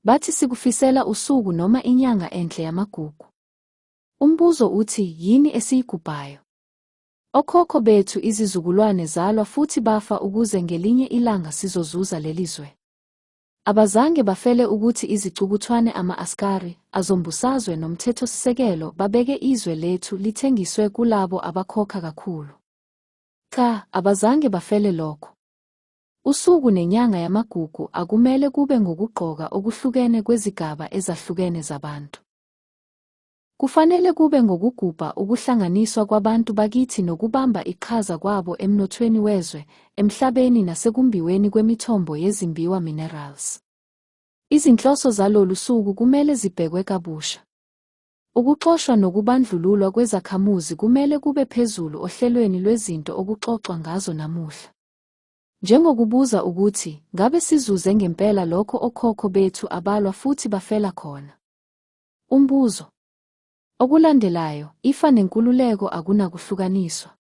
Bathi sikufisela usuku noma inyanga enhle yamagugu. Umbuzo uthi yini esiyigubhayo? Okhokho bethu izizukulwane zalwa futhi bafa ukuze ngelinye ilanga sizozuza leli zwe. Abazange bafele ukuthi izicukuthwane ama-askari, azombusazwe nomthethosisekelo babeke izwe lethu lithengiswe kulabo abakhokha kakhulu. Cha, abazange bafele lokho. Usuku nenyanga yamagugu akumele kube ngokugqoka okuhlukene kwezigaba ezahlukene zabantu. Kufanele kube ngokugubha ukuhlanganiswa kwabantu bakithi nokubamba iqhaza kwabo emnothweni wezwe, emhlabeni nasekumbiweni kwemithombo yezimbiwa minerals. Izinhloso zalolu suku kumele zibhekwe kabusha. Ukuxoshwa nokubandlululwa kwezakhamuzi kumele kube phezulu ohlelweni lwezinto okuxoxwa ngazo namuhla. Njengokubuza ukuthi, ngabe sizuze ngempela lokho okhokho bethu abalwa futhi bafela khona? Umbuzo. Okulandelayo, ifa nenkululeko akunakuhlukaniswa.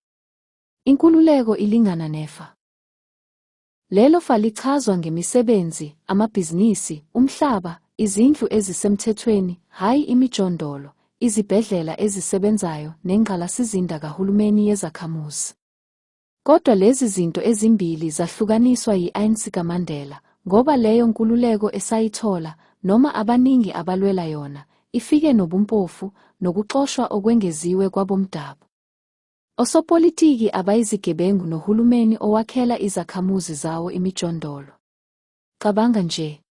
Inkululeko ilingana nefa. Lelo fa lichazwa ngemisebenzi, amabhizinisi, umhlaba, izindlu ezisemthethweni, hhayi imijondolo, izibhedlela ezisebenzayo nengqalasizinda kahulumeni yezakhamuzi. Kodwa lezi zinto ezimbili zahlukaniswa yi-ANC kaMandela, ngoba leyo nkululeko esayithola, noma abaningi abalwela yona, ifike nobumpofu, nokuxoshwa okwengeziwe kwabomdabu. Osopolitiki abayizigebengu nohulumeni owakhela izakhamuzi zawo imijondolo. Cabanga nje.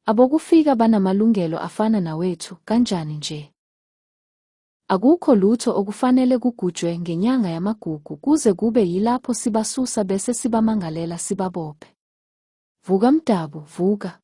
Abokufika banamalungelo afana nawethu, kanjani nje? Akukho lutho okufanele kugujwe ngenyanga yamagugu kuze kube yilapho sibasusa bese sibamangalela sibabophe. Vuka mdabu, vuka.